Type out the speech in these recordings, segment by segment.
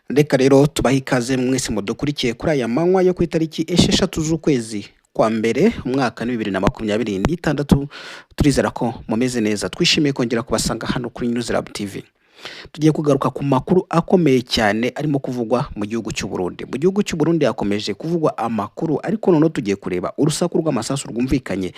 Reka rero tubahe ikaze mwese mudukurikiye kuri aya manywa yo ku itariki 6 z'ukwezi kwa mbere, umwaka ni 2026. Turizera ko mumeze neza. Twishimiye kongera kubasanga hano kuri News Lab TV. Tugiye kugaruka ku makuru akomeye cyane arimo kuvugwa mu gihugu cy'u Burundi. Mu gihugu cy'u Burundi hakomeje kuvugwa amakuru, ariko noneho tugiye kureba urusaku rw'amasasu rwumvikanye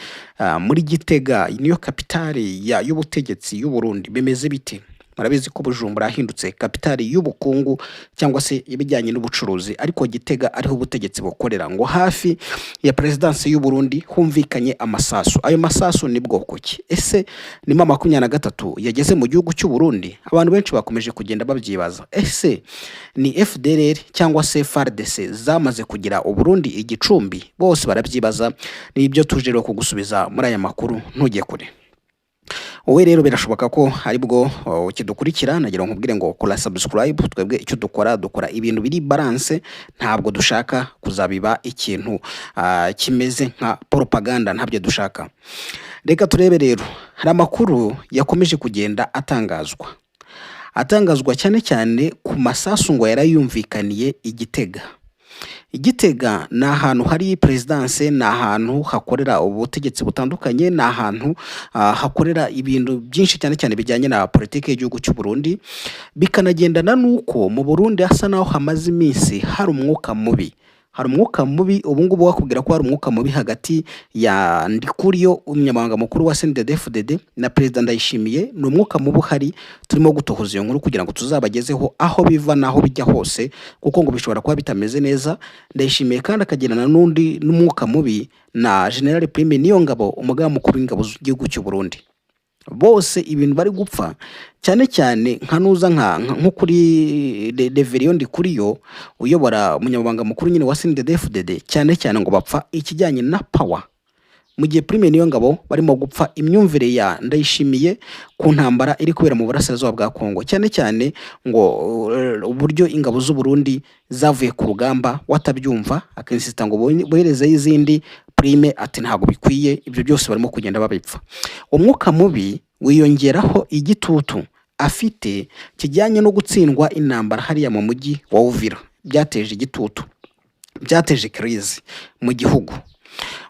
muri Gitega, niyo kapitali y'ubutegetsi y'u Burundi. Bimeze bite? Murabizi ko Bujumbura yahindutse kapitali y'ubukungu cyangwa se ibijyanye n'ubucuruzi, ariko Gitega ariho ubutegetsi bukorera. Ngo hafi ya perezidansi y'u Burundi humvikanye amasasu. Ayo masasu ni bwoko ki? Ese ni M23 yageze mu gihugu cy'u Burundi? Abantu benshi bakomeje kugenda babyibaza. Ese ni FDLR cyangwa se FARDC zamaze kugira Uburundi igicumbi? Bose barabyibaza. Nibyo tuje rero kugusubiza muri aya makuru. Ntujye kure. Wowe rero birashoboka ko aribwo ukidukurikira, nagira ngo nkubwire ngo kora subscribe. Twebwe icyo dukora, dukora ibintu biri balance. Ntabwo dushaka kuzabiba ikintu kimeze nka propaganda, ntabyo dushaka. Reka turebe rero, hari amakuru yakomeje kugenda atangazwa cyane cyane ku masasu ngo yarayumvikaniye i Gitega. Igitega ni ahantu hari perezidanse, ni ahantu hakorera ubutegetsi butandukanye, ni ahantu hakorera ibintu byinshi cyane cyane bijyanye na politiki y'igihugu cy'u Burundi, bikanagendana n'uko mu Burundi hasa naho hamaze iminsi hari umwuka mubi. Hari umwuka mubi ubu ngubu, wakubwira ko hari umwuka mubi hagati ya Ndikuriyo, umunyamabanga mukuru wa CNDD-FDD, na Perezida Ndayishimiye. Ni umwuka mubi uhari. Turimo gutohoza iyo nkuru kugira ngo tuzabagezeho aho biva n'aho bijya hose, kuko ngo bishobora kuba bitameze neza. Ndayishimiye kandi akagirana n'undi n'umwuka mubi na General Prime Niyongabo, umugaba mukuru w'ingabo z'igihugu cy'u Burundi. Bose ibintu bari gupfa cyane cyane nka nuza nko kuri Reverien Ndikuriyo uyobora, umunyamabanga mukuru nyine wa CNDD-FDD, cyane cyane ngo bapfa ikijyanye na power, mu gihe Prime Niyongabo barimo gupfa imyumvire ya Ndayishimiye ku ntambara iri kubera mu burasirazuba bwa Kongo, cyane cyane ngo uburyo ingabo z'u Burundi zavuye ku rugamba, watabyumva akinsista ngo boherezeyo izindi. Prime ati ntabwo bikwiye. Ibyo byose barimo kugenda babipfa. Umwuka mubi wiyongeraho igitutu afite kijyanye no gutsindwa intambara hariya mu mujyi wa Uvira. Byateje igitutu, byateje crise mu gihugu.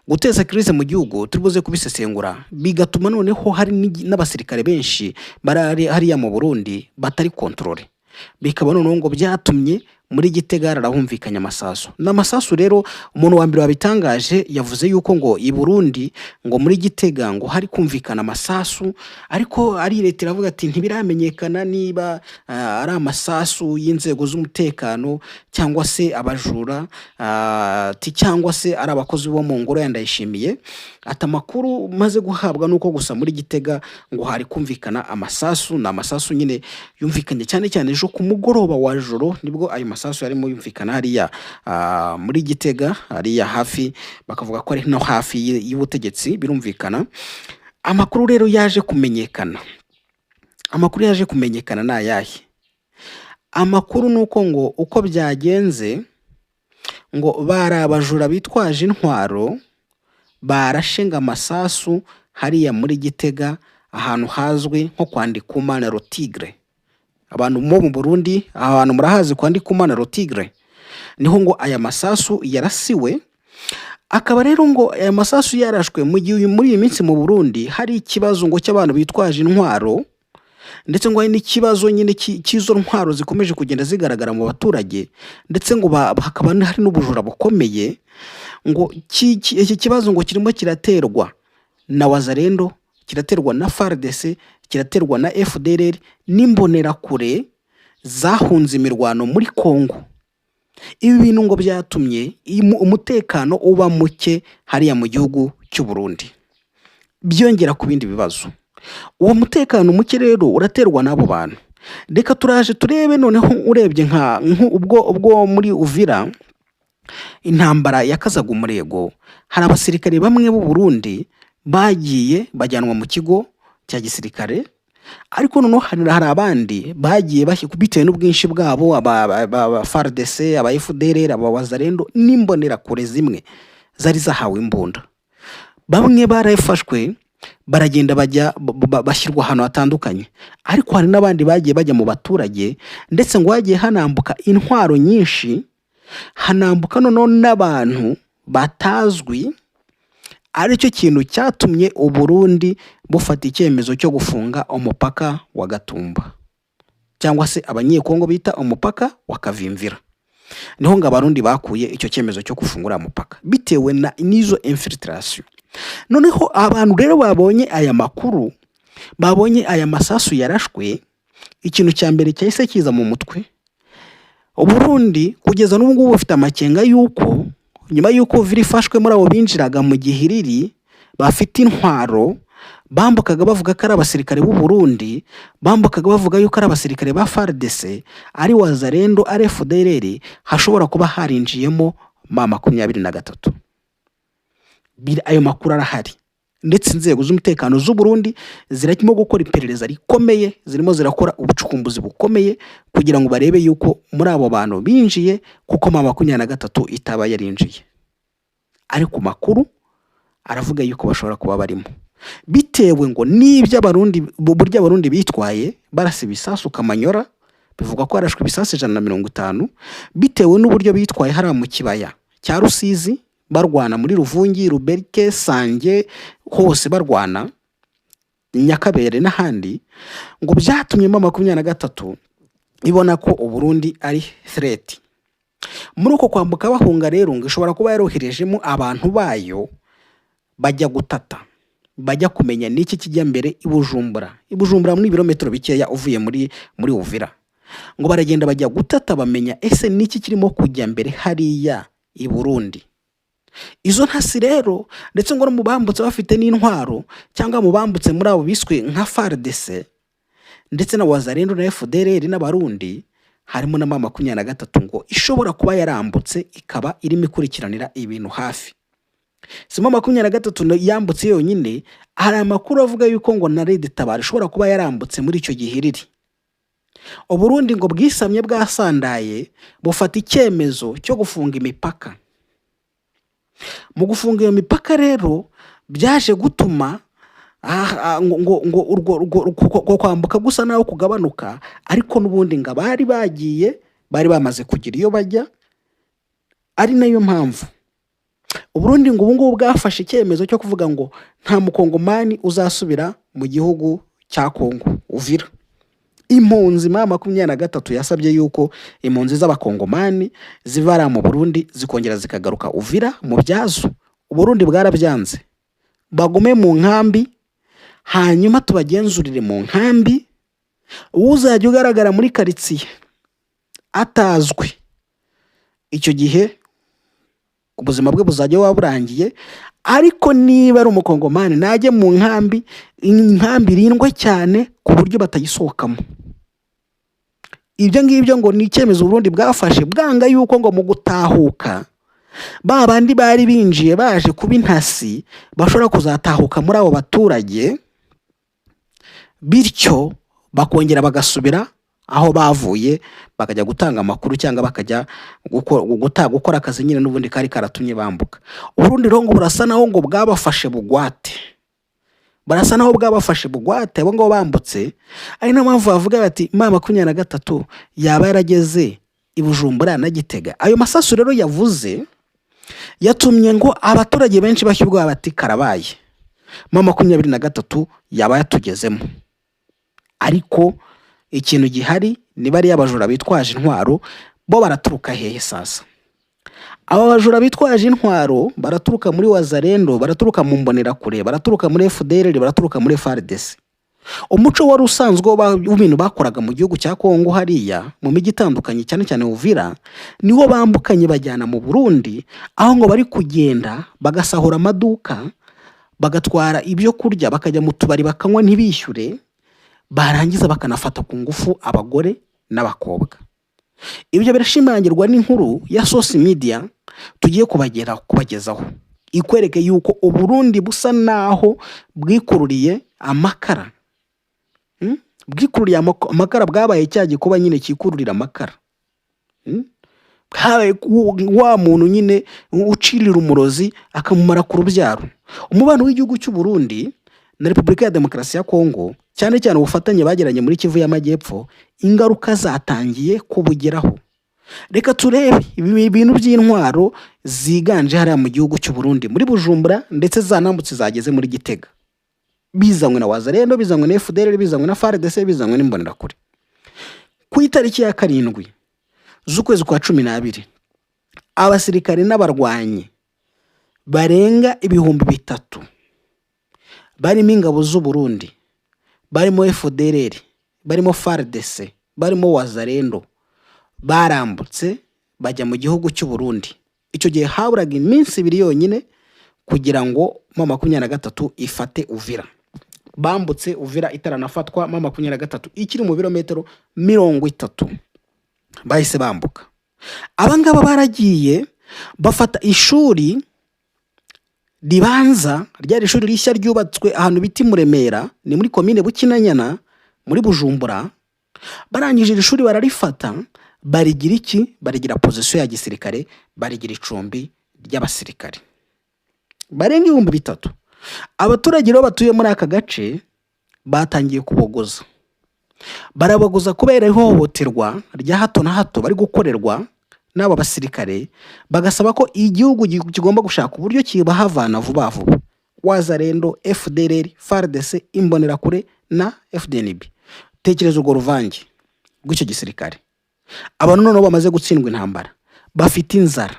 Guteza crise mu gihugu turi buze kubisesengura, bigatuma noneho hari n'abasirikare benshi bari hariya mu Burundi batari contrôlés. Bikaba noneho ngo byatumye muri Gitega harahumvikanye amasasu. N'amasasu rero, umuntu wa mbere wabitangaje yavuze yuko ngo i Burundi, ngo muri Gitega, ngo hari kumvikana amasasu, ariko ari leta iravuga ati ntibiramenyekana niba ari amasasu y'inzego z'umutekano cyangwa se abajura, ati cyangwa se ari abakozi bo mu ngoro ya Ndayishimiye. Ati amakuru maze guhabwa nuko gusa muri Gitega ngo hari kumvikana amasasu. Ni amasasu nyine yumvikanye cyane cyane ejo ku mugoroba wa joro, nibwo ayo masasu yarimo yumvikana hariya muri Gitega, hariya hafi, bakavuga ko ari no hafi y'ubutegetsi. Birumvikana, amakuru rero yaje kumenyekana, amakuru yaje kumenyekana ni ayahe? Amakuru ni uko ngo uko byagenze, ngo bari abajura bitwaje intwaro barashe ngo amasasu hariya muri Gitega, ahantu hazwi nko kwa Ndikumana le Tigre. Abantu bo mu Burundi, aha hantu murahazi, kwa Ndikumana le Tigre, niho ngo aya masasu yarasiwe. Akaba rero ngo aya masasu yarashwe mu gihe muri iyi minsi mu Burundi hari ikibazo ngo cy'abantu bitwaje intwaro, ndetse ngo hari n'ikibazo nyine cy'izo ntwaro zikomeje kugenda zigaragara mu baturage, ndetse ngo hakaba hari n'ubujura bukomeye. Ngo iki kibazo ngo kirimo kiraterwa na Wazalendo, kiraterwa na FARDC, kiraterwa na FDLR n'imbonerakure zahunze imirwano muri Congo. Ibi bintu ngo byatumye umutekano uba muke hariya mu gihugu cy'u Burundi, byongera ku bindi bibazo. Uwo mutekano muke rero uraterwa n'abo bantu. Reka turaje turebe noneho, urebye nka ubwo muri Uvira intambara yakazaga umurego, hari abasirikare bamwe b'u Burundi bagiye bajyanwa mu kigo cya gisirikare, ariko noneho hari abandi bagiye bitewe n'ubwinshi bwabo, aba FARDC, aba FDLR, aba Wazalendo n'imbonerakure zimwe zari zahawe imbunda, bamwe barafashwe. Baragenda bajya bashyirwa ahantu hatandukanye, ariko hari n'abandi bagiye bajya mu baturage, ndetse ngo hagiye hanambuka intwaro nyinshi, hanambuka noneho n'abantu batazwi, aricyo kintu cyatumye Uburundi bufata icyemezo cyo gufunga umupaka wa Gatumba, cyangwa se Abanyekongo bita umupaka wa Kavimvira. Niho ngo Abarundi bakuye icyo cyemezo cyo gufungura mupaka bitewe na n'izo infiltration. Noneho abantu rero babonye aya makuru, babonye aya masasu yarashwe, ikintu cya mbere cyahise kiza mu mutwe, Uburundi kugeza n'ubu ngubu bufite amakenga y'uko nyuma y'uko Uvira ifashwe, muri abo binjiraga mu gihiriri bafite intwaro, bambukaga bavuga ko ari abasirikare b'u Burundi, bambukaga bavuga yuko ari abasirikare ba FARDC, ari Wazalendo, ari FDLR, hashobora kuba harinjiyemo M23. Ayo makuru arahari, ndetse inzego z'umutekano z'u Burundi zirimo gukora iperereza rikomeye, zirimo zirakora ubucukumbuzi bukomeye kugira ngo barebe yuko muri abo bantu binjiye kuko M23 itaba yarinjiye. Ariko makuru aravuga yuko bashobora kuba barimo, bitewe ngo n'ibyo Abarundi, uburyo Abarundi bitwaye barasa ibisasu Kamanyora, bivugwa ko harashwe ibisasu 150, bitewe n'uburyo bitwaye hariya mu kibaya cya Rusizi barwana muri Ruvungi, Ruberike, Sange, hose barwana, Nyakabere n'ahandi, ngo byatumye M23 ibona ko Uburundi ari threat. Muri uko kwambuka bahunga rero, ngo ishobora kuba yaroherejemo abantu bayo bajya gutata, bajya kumenya n'iki kijya mbere i Bujumbura. I Bujumbura muri ibirometero bikeya uvuye muri Uvira. Ngo baragenda bajya gutata, bamenya ese n'iki kirimo kujya mbere hariya i Burundi. Izo ntasi rero, ndetse ngo no mu bambutse bafite n'intwaro, cyangwa mu bambutse muri abo biswe nka FARDC ndetse na Wazalendo na FDLR n'Abarundi, harimo na M23 ngo ishobora kuba yarambutse ikaba irimo ikurikiranira ibintu hafi. Si M23 yambutse yonyine, hari amakuru avuga yuko ngo na Red Tabara ishobora kuba yarambutse muri icyo gihiriri. Uburundi ngo bwisamye bwasandaye, bufata icyemezo cyo gufunga imipaka. Mu gufunga iyo mipaka rero byaje gutuma ngo urwo kwambuka gusa naho kugabanuka, ariko n'ubundi ngo abari bagiye bari bamaze kugira iyo bajya, ari nayo mpamvu Uburundi ngo ubu ngubu bwafashe icyemezo cyo kuvuga ngo nta mukongomani uzasubira mu gihugu cya Kongo Uvira. Impunzi, M23 yasabye yuko impunzi z'Abakongomani ziva hariya mu Burundi zikongera zikagaruka Uvira mu byazo. Uburundi bwarabyanze, bagume mu nkambi, hanyuma tubagenzurire mu nkambi. Uzajya ugaragara muri karitsiye atazwi, icyo gihe ubuzima bwe buzajya buba burangiye. Ariko niba ari umukongomani, najye mu nkambi, inkambi irindwe cyane ku buryo batayisohokamo. Ibyo ngibyo ngo ni icyemezo Uburundi bwafashe, bwanga yuko ngo mu gutahuka ba bandi bari binjiye baje kuba intasi bashobora kuzatahuka muri abo baturage, bityo bakongera bagasubira aho bavuye, bakajya gutanga amakuru cyangwa bakajya gukora akazi nyine n'ubundi kari karatumye bambuka. Uburundi rero ngo burasa naho ngo bwabafashe bugwate, barasa naho bwabafashe bugwate abo ngabo bambutse, ari nayo mpamvu bavuga bati M23 yaba yarageze i Bujumbura na Gitega. Ayo masasu rero yavuze yatumye ngo abaturage benshi bashya ubwoba, bati karabaye, M23 yaba yatugezemo. Ariko ikintu gihari ni bariya bajura bitwaje intwaro, bo baraturuka hehe sasa? Aba bajura bitwaje intwaro baraturuka muri Wazalendo, baraturuka mu Mbonerakure, baraturuka muri FDLR, baraturuka muri FARDC. Umuco wari usanzwe w'ibintu bakoraga mu gihugu cya Kongo hariya mu mijyi itandukanye, cyane cyane Uvira, niwo bambukanye bajyana mu Burundi, aho ngo bari kugenda bagasahura amaduka, bagatwara ibyo kurya, bakajya mu tubari bakanywa ntibishyure, barangiza bakanafata ku ngufu abagore n'abakobwa. Ibyo birashimangirwa n'inkuru ya Source Media tugiye kubagezaho, ikwereke yuko Uburundi busa naho bwikururiye amakara. Bwikururiye amakara, bwabaye cya gikuba nyine cyikururira amakara. Bwabaye wa muntu nyine ucirira umurozi akamumara ku rubyaro. Umubano w'igihugu cy'u Burundi na Repubulika ya Demokarasi ya Kongo, cyane cyane ubufatanye bagiranye muri Kivu y'Amajyepfo, ingaruka zatangiye kubugeraho. Reka turebe ibi bintu by'intwaro ziganje hariya mu gihugu cy'u Burundi, muri Bujumbura, ndetse zanambutse zageze muri Gitega, bizanywe na Wazalendo, bizanywe na FDLR, bizanywe na FARDC, bizanywe n'Imbonerakure. Ku itariki ya 7 z'ukwezi kwa 12, abasirikare n'abarwanyi barenga 3000 barimo ingabo z'u Burundi, barimo FDLR, barimo FARDC, barimo Wazalendo, barambutse bajya mu gihugu cy'u Burundi. Icyo gihe haburaga iminsi 2 yonyine kugira ngo M23 ifate Uvira. Bambutse Uvira itaranafatwa, M23 ikiri mu birometero 30 bahise bambuka. Abangaba baragiye bafata ishuri ribanza, ryari ishuri rishya ryubatswe ahantu bita i Muremera, ni muri komine Bukinanyana muri Bujumbura. Barangije iri shuri bararifata, barigira iki? Barigira position ya gisirikare, barigira icumbi ry'abasirikare barenga 3000. Abaturage rero batuye muri aka gace batangiye kubogoza, barabogoza kubera ihohoterwa rya hato na hato bari gukorerwa n'aba basirikare, bagasaba ko igihugu kigomba gushaka uburyo kibahavana vuba vuba. Wazalendo, FDLR, FARDC, Imbonerakure na FDNB. Tekereza urwo ruvange rw'icyo gisirikare. Abantu noneho bamaze gutsindwa intambara, bafite inzara,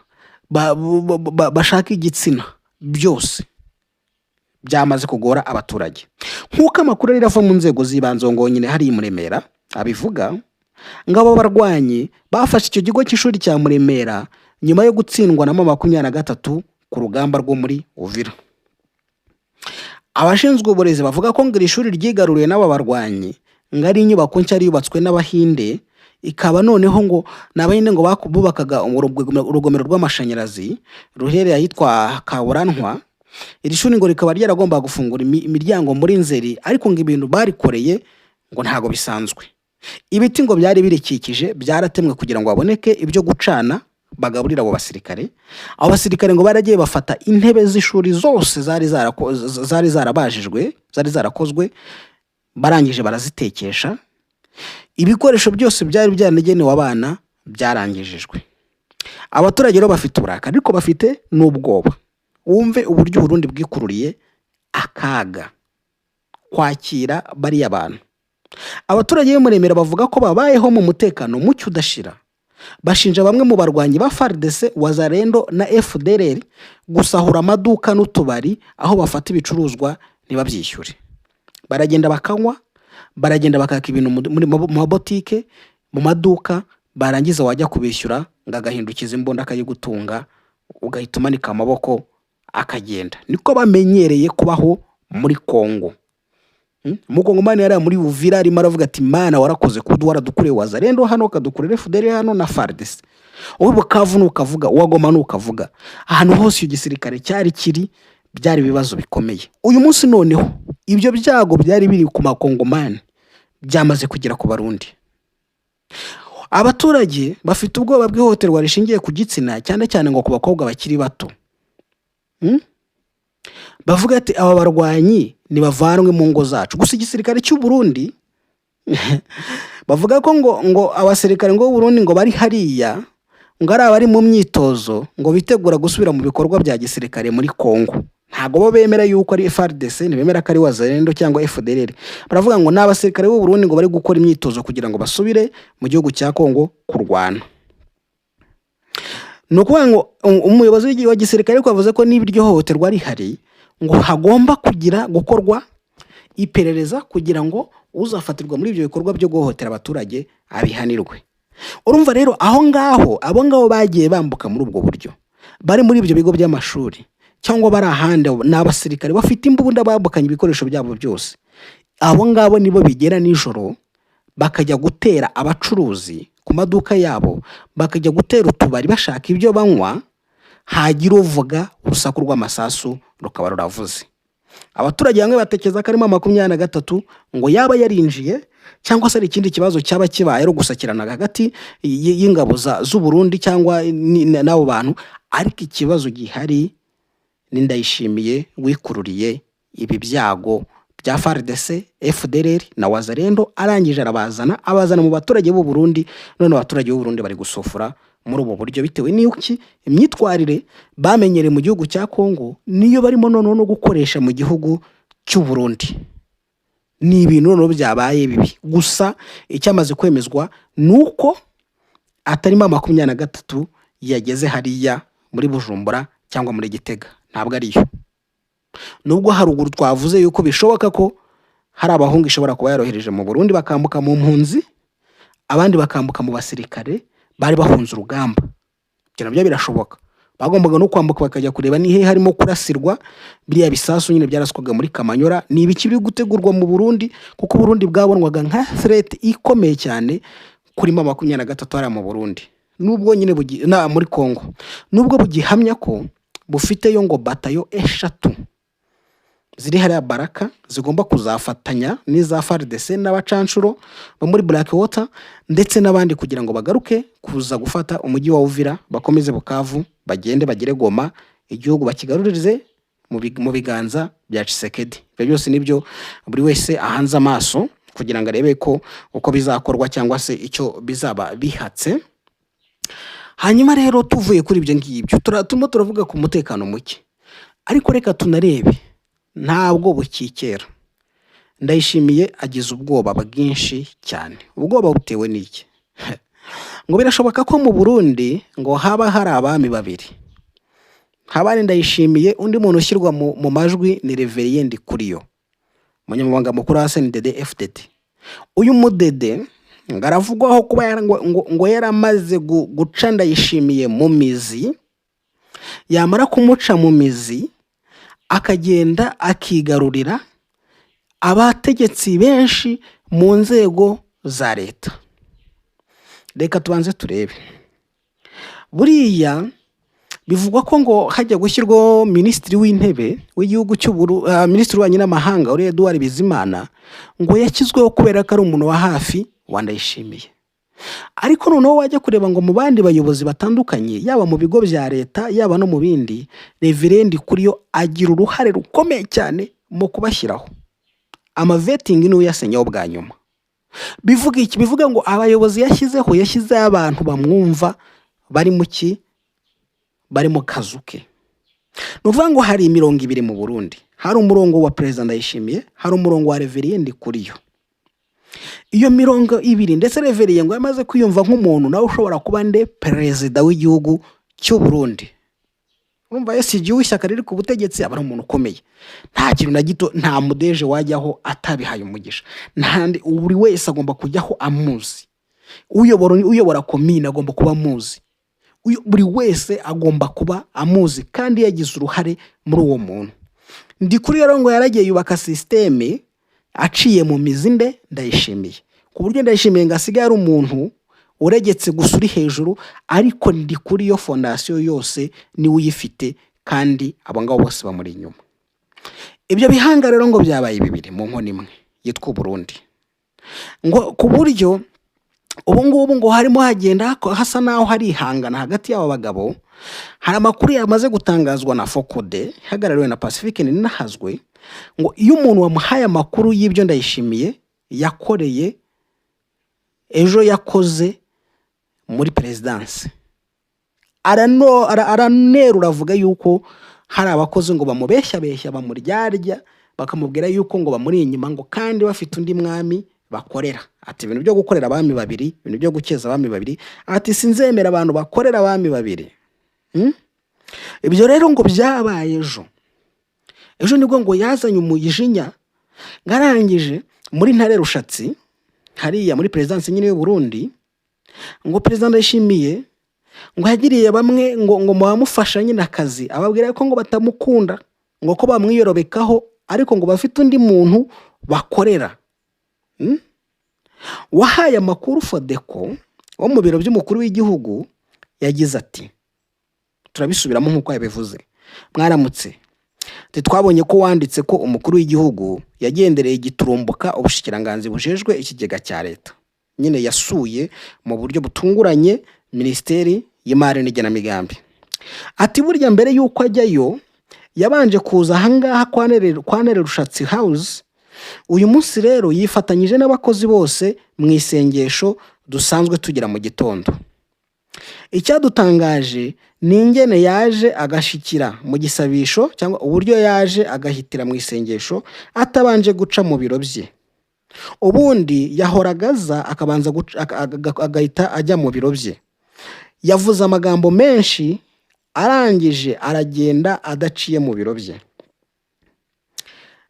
bashaka igitsina, byose byamaze kugora abaturage. Nk'uko amakuru rero ava mu nzego z'ibanze ngo nyine hariya i Muremera abivuga, ngo abo barwanyi bafashe icyo kigo cy'ishuri cya Muremera nyuma yo gutsindwa na M23 ku rugamba rwo muri Uvira. Abashinzwe uburezi bavuga ko ngo iri shuri ryigaruriwe n'aba barwanyi ngo ari inyubako nshya yubatswe n'Abahinde, ikaba noneho ngo ni Abahinde ngo bubakaga urugomero rw'amashanyarazi ruherereye ahitwa Kaburantwa. Iri shuri ngo rikaba ryaragombaga gufungura imiryango muri Nzeri, ariko ngo ibintu barikoreye ngo ntabwo bisanzwe. Ibiti ngo byari birikikije byaratemwe kugira ngo haboneke ibyo gucana bagaburira abo basirikare. Abo basirikare ngo baragiye bafata intebe z'ishuri zose zari zarabajijwe, zari zarakozwe, barangije barazitekesha. Ibikoresho byose byari byaragenewe abana byarangijijwe. Abaturage rero bafite uburakari, ariko bafite n'ubwoba. Wumve uburyo Uburundi bwikururiye akaga kwakira bariya bantu. Abaturage b'i Muremera bavuga ko babayeho mu mutekano muke udashira. Bashinja bamwe mu barwanyi ba FARDC, Wazalendo na FDLR gusahura amaduka n'utubari, aho bafata ibicuruzwa ntibabyishyure. Baragenda bakanywa, baragenda bakaka ibintu mu mabotike, mu maduka, barangiza wajya kubishyura ngo agahindukiza imbunda akayigutunga, ugahita umanika amaboko akagenda. Niko bamenyereye kubaho muri Kongo. Umukongomani yari muri Uvira arimo aravuga ati: "Mana, warakoze kuba waradukuriye Wazalendo hano, ukadukurira FDLR hano na FARDC." Wowe Bukavu nukavuga, uwa Goma nukavuga, ahantu hose icyo gisirikare cyari kiri byari ibibazo bikomeye. Uyu munsi noneho ibyo byago byari biri ku Makongomani byamaze kugera ku Barundi. Abaturage bafite ubwoba bw'ihohoterwa rishingiye ku gitsina, cyane cyane ngo ku bakobwa bakiri bato. Bavuga ati: "Aba barwanyi nibavanwe mu ngo zacu." Gusa igisirikare cy'u Burundi bavuga ko ngo abasirikare ngo b'u Burundi ngo bari hariya ngo ari abari mu myitozo, ngo bitegura gusubira mu bikorwa bya gisirikare muri Kongo. Ntabwo bo bemera yuko ari FARDC, ntibemera ko ari Wazalendo cyangwa FDLR. Baravuga ngo ni abasirikare b'u Burundi ngo bari gukora imyitozo kugira ngo basubire mu gihugu cya Kongo kurwana. Ni ukuvuga ngo umuyobozi wa gisirikare ariko yavuze ko niba iryo hohoterwa rihari, ngo hagomba kugira gukorwa iperereza kugira ngo uzafatirwa muri ibyo bikorwa byo guhohotera abaturage abihanirwe. Urumva rero aho ngaho, abo ngabo bagiye bambuka muri ubwo buryo, bari muri ibyo bigo by'amashuri cyangwa bari ahandi, ni abasirikare bafite imbunda bambukanye ibikoresho byabo byose. Abo ngabo nibo bigera nijoro bakajya gutera abacuruzi ku maduka yabo, bakajya gutera utubari bashaka ibyo banywa, hagira uvuga urusaku rw'amasasu rukaba ruravuze. Abaturage bamwe batekereza ko arimo 23 ngo yaba yarinjiye, cyangwa se ari ikindi kibazo cyaba kibaye ari ugusakirana hagati y'ingabo z'u Burundi cyangwa n'abo bantu. Ariko ikibazo gihari ni Ndayishimiye wikururiye ibi byago. bya FARDC, FDLR na Wazalendo, arangije arabazana, abazana mu baturage b'u Burundi. None abaturage b'u Burundi bari gusufura muri ubu buryo bitewe n'iki? Imyitwarire bamenyereye mu gihugu cya Kongo niyo barimo noneho no gukoresha mu gihugu cy'u Burundi. Ni ibintu noneho byabaye bibi. Gusa icyamaze kwemezwa ni uko atarimo 23 yageze hariya muri Bujumbura cyangwa muri Gitega, ntabwo ariyo. Nubwo haruguru twavuze yuko bishoboka ko hari abahungu ishobora kuba yarohereje mu Burundi bakambuka mu mpunzi, abandi bakambuka mu basirikare bari bahunze urugamba. Ibyo nabyo birashoboka. Bagombaga no kwambuka bakajya kureba ni hehe harimo kurasirwa biriya bisasu nyine byaraswaga muri Kamanyora, ni ibiki biri gutegurwa mu Burundi, kuko Burundi bwabonwaga nka threat ikomeye cyane kuri M23 hariya mu Burundi. Nubwo nyine na muri Congo, nubwo bugihamya ko bufiteyo ngo batayo 3 ziri hariya Baraka zigomba kuzafatanya n'iza FARDC n'abacanshuro bo muri Blackwater ndetse n'abandi, kugira ngo bagaruke kuza gufata umujyi wa Uvira, bakomeze Bukavu, bagende bagere Goma, igihugu bakigaruririze mu biganza bya Tshisekedi. Ibyo byose nibyo buri wese ahanze amaso kugira ngo arebe ko uko bizakorwa cyangwa se icyo bizaba bihatse. Hanyuma rero tuvuye kuri ibyo ngibyo, turimo turavuga ku mutekano muke, ariko reka tunarebe ntabwo bukikera. Ndayishimiye agize ubwoba bwinshi cyane. Ubwoba butewe n'iki? Ngo birashoboka ko mu Burundi ngo haba hari abami babiri, haba hari Ndayishimiye, undi muntu ushyirwa mu majwi ni Reverien Ndikuriyo, umunyamabanga mukuru wa CNDD FDD. Uyu mudede ngo aravugwaho kuba ngo yaramaze guca Ndayishimiye mu mizi, yamara kumuca mu mizi akagenda akigarurira abategetsi benshi mu nzego za leta. Reka tubanze turebe. Buriya bivugwa ko ngo hajya gushyirwaho minisitiri w'intebe w'igihugu minisitiri w'ububanyi n'amahanga uri Edouard Bizimana, ngo yashyizweho kubera ko ari umuntu wa hafi wa Ndayishimiye. Ariko noneho wajya kureba ngo mu bandi bayobozi batandukanye, yaba mu bigo bya leta, yaba no mu bindi, Reverien Ndikuriyo agira uruhare rukomeye cyane mu kubashyiraho. Ama vetting niwe uyasenyaho bwa nyuma. Bivuga iki? Bivuga ngo abayobozi yashyizeho, yashyizeho abantu bamwumva, bari mu ki? Bari mu kazu ke. Ni ukuvuga ngo hari imirongo ibiri mu Burundi. Hari umurongo wa Perezida Ndayishimiye, hari umurongo wa Reverien Ndikuriyo. Iyo mirongo ibiri, ndetse Reverien ngo yamaze kwiyumva nk'umuntu nawe ushobora kuba nde? Perezida w'igihugu cy'u Burundi. Urumva SG w'ishyaka riri ku butegetsi aba ari umuntu ukomeye. Nta kintu na gito, nta mudeje wajyaho atabihaye umugisha. Ntandi, buri wese agomba kujyaho amuzi. Uyobora komine agomba kuba amuzi. Buri wese agomba kuba amuzi kandi yagize uruhare muri uwo muntu. Ndikuriyo rero ngo yaragiye yubaka système aciye mu mizi nde? Ndayishimiye. Ku buryo Ndayishimiye ngo asigaye ari umuntu uregetse gusa uri hejuru, ariko Ndikuriyo fondation yose niwe uyifite, kandi abo ngabo bose bamuri inyuma. Ibyo bihanga rero ngo byabaye bibiri mu nkono imwe yitwa Burundi. Ngo ku buryo ubu ngubu ngo harimo hagenda hasa naho hari ihangana hagati y'aba bagabo. Hari amakuru yamaze gutangazwa na FOCODE ihagarariwe na Pacifique Ninahazwe, ngo iyo umuntu wamuhaye amakuru y'ibyo Ndayishimiye yakoreye ejo, yakoze muri perezidansi, aranerura avuga yuko hari abakozi ngo bamubeshyabeshya, bamuryarya, bakamubwira yuko ngo bamuri inyuma, ngo kandi bafite undi mwami bakorera. Ati ibintu byo gukorera abami babiri, ibintu byo gukeza abami babiri, ati sinzemera abantu bakorera abami babiri. Ibyo rero ngo byabaye ejo. Ejo nibwo ngo yazanye umujinya, ngo arangije muri Ntare Rushatsi hariya muri perezidansi nyine y'u Burundi, ngo Perezida Ndayishimiye ngo yagiriye bamwe ngo bamufasha nyine akazi, ababwira ko ngo batamukunda, ngo ko bamwiyorobekaho, ariko ngo bafite undi muntu bakorera. Wahaye amakuru FODECO wo mu biro by'umukuru w'igihugu yagize ati, turabisubiramo nk'uko yabivuze: "Mwaramutse. Twabonye ko wanditse ko umukuru w'igihugu yagendereye giturumbuka ubushikiranganzi bujejwe ikigega cya leta." Nyine yasuye mu buryo butunguranye Minisiteri y'Imari n'Igenamigambi. Ati burya mbere y'uko ajyayo yabanje kuza ahangaha kwa Nere Rushatsi House. Uyu munsi rero yifatanyije n'abakozi bose mu isengesho dusanzwe tugira mu gitondo. Icyadutangaje ni ingene yaje agashikira mu gisabisho, cyangwa uburyo yaje agahitira mu isengesho atabanje guca mu biro bye. Ubundi yahoraga aza akabanza agahita ajya mu biro bye. Yavuze amagambo menshi, arangije aragenda adaciye mu biro bye.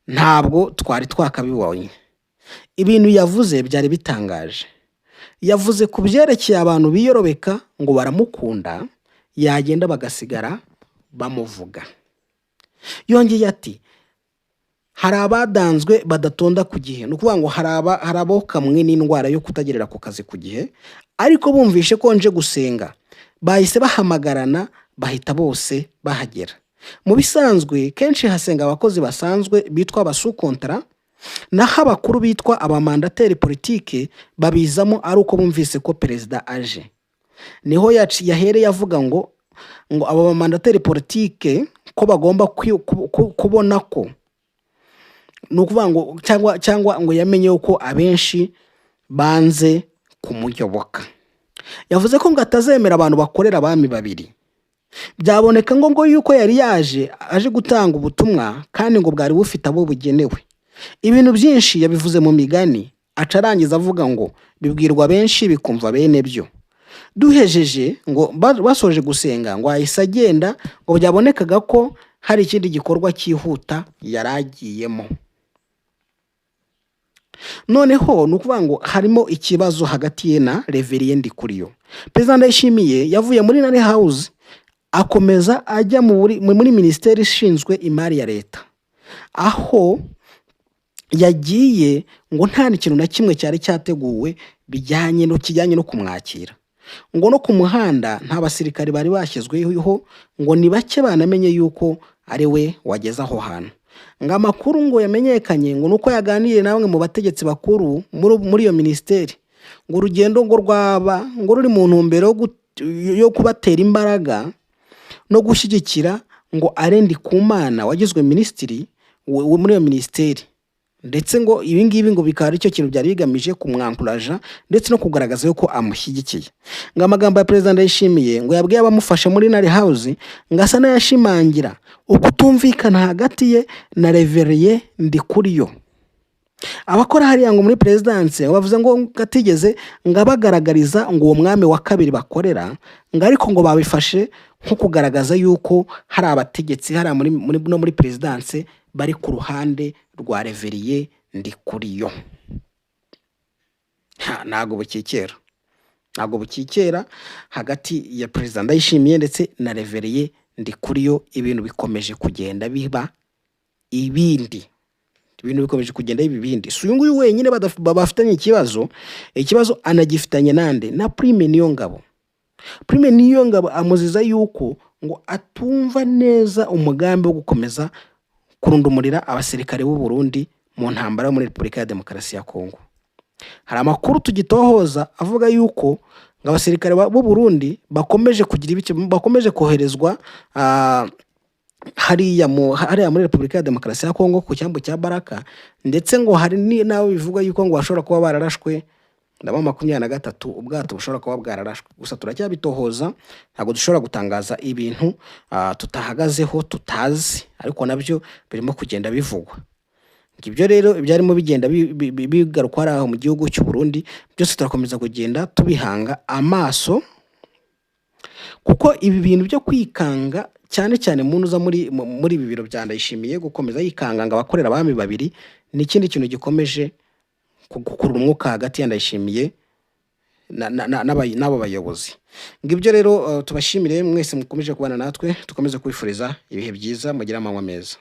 Ntabwo twari twakabibonye. Ibintu yavuze byari bitangaje. Yavuze ku byerekeye abantu biyorobeka ngo baramukunda, yagenda bagasigara bamuvuga. Yongeye ati hari abadanzwe badatonda ku gihe, ni ukuvuga ngo hari abokamwe n'indwara yo kutagerera ku kazi ku gihe, ariko bumvishe ko nje gusenga bahise bahamagarana, bahita bose bahagera. Mu bisanzwe kenshi hasenga abakozi basanzwe bitwa aba sous-contrat, naho abakuru bitwa aba mandataires politiques babizamo ari uko bumvise ko perezida aje. Niho yahereye avuga ngo aba ba mandataires politiques ko bagomba kubona ko, ni ukuvuga ngo cyangwa ngo yamenye ko abenshi banze kumuyoboka. Yavuze ko ngo atazemera abantu bakorera abami babiri. Byaboneka ngo yuko yari yaje aje gutanga ubutumwa, kandi ngo bwari bufite abo bugenewe. Ibintu byinshi yabivuze mu migani, aca arangiza avuga ngo bibwirwa benshi bikumva bene byo. Duhejeje ngo basoje gusenga, ngo ahise agenda, ngo byabonekaga ko hari ikindi gikorwa cyihuta yari agiyemo. Noneho ni ukuvuga ngo harimo ikibazo hagati ye na Révérien Ndikuriyo. Perezida Ndayishimiye yavuye muri Ntare House, akomeza ajya muri minisiteri ishinzwe imari ya leta, aho yagiye ngo nta n'ikintu na kimwe cyari cyateguwe bijyanye no kijyanye no kumwakira. Ngo no ku muhanda nta basirikari bari bashyizweho, ngo ni bake banamenye yuko ari we wageze aho hantu. Ngo amakuru ngo yamenyekanye ngo nuko yaganiriye na bamwe mu bategetsi bakuru muri iyo minisiteri, ngo urugendo ngo rwaba ngo ruri mu ntumbero yo kubatera imbaraga no gushyigikira ngo Alain Ndikumana wagizwe minisitiri muri iyo minisiteri, ndetse ngo ibi ngibi ngo bikaba aricyo kintu byari bigamije kumwankuraja ndetse no kugaragaza yuko amushyigikiye. Ngo amagambo ya Perezida Ndayishimiye ngo yabwiye abamufasha muri Ntare House ngo asa n'ayashimangira ukutumvikana hagati ye na Révérien Ndikuriyo. Abakora hariya ngo muri perezidanse bavuze ngo atigeze ngo abagaragariza ngo uwo mwami wa kabiri bakorera, ngo ariko ngo babifashe nko kugaragaza yuko hari abategetsi hariya no muri perezidanse bari ku ruhande rwa Révérien Ndikuriyo. Ntabwo bukikera, ntabwo bukikera hagati ya Perezida Ndayishimiye ndetse na Révérien Ndikuriyo. Ibintu bikomeje kugenda biba ibindi, ibintu bikomeje kugenda biba ibindi. Si uyu nguyu wenyine bafitanye ikibazo. Ikibazo anagifitanye nande? Na Prime Niyongabo. Prime Niyongabo amuziza yuko ngo atumva neza umugambi wo gukomeza kurundumurira abasirikare b'u Burundi mu ntambara yo muri Repubulika ya Demokarasi ya Kongo. Hari amakuru tugitohoza avuga yuko ngo abasirikare b'u Burundi bakomeje kugira ibice, bakomeje koherezwa hariya muri Repubulika ya Demokarasi ya Kongo ku cyambu cya Baraka, ndetse ngo hari n'abo bivugwa yuko ngo bashobora kuba bararashwe ndaba 23, ubwato bushobora kuba bwararashwe. Gusa turacyabitohoza, ntabwo dushobora gutangaza ibintu tutahagazeho, tutazi, ariko nabyo birimo kugenda bivugwa. Ibyo rero ibyarimo bigenda bigarukwa aho mu gihugu cy'u Burundi byose turakomeza kugenda tubihanga amaso, kuko ibi bintu byo kwikanga cyane cyane muntu uza muri ibi biro bya Ndayishimiye, gukomeza yikanga ngo abakorera abami babiri, ni ikindi kintu gikomeje gukurura umwuka hagati ya Ndayishimiye n'abo bayobozi. Ngibyo rero, tubashimire mwese mukomeje kubana natwe, dukomeze kwifuriza ibihe byiza, mugire amanywa meza.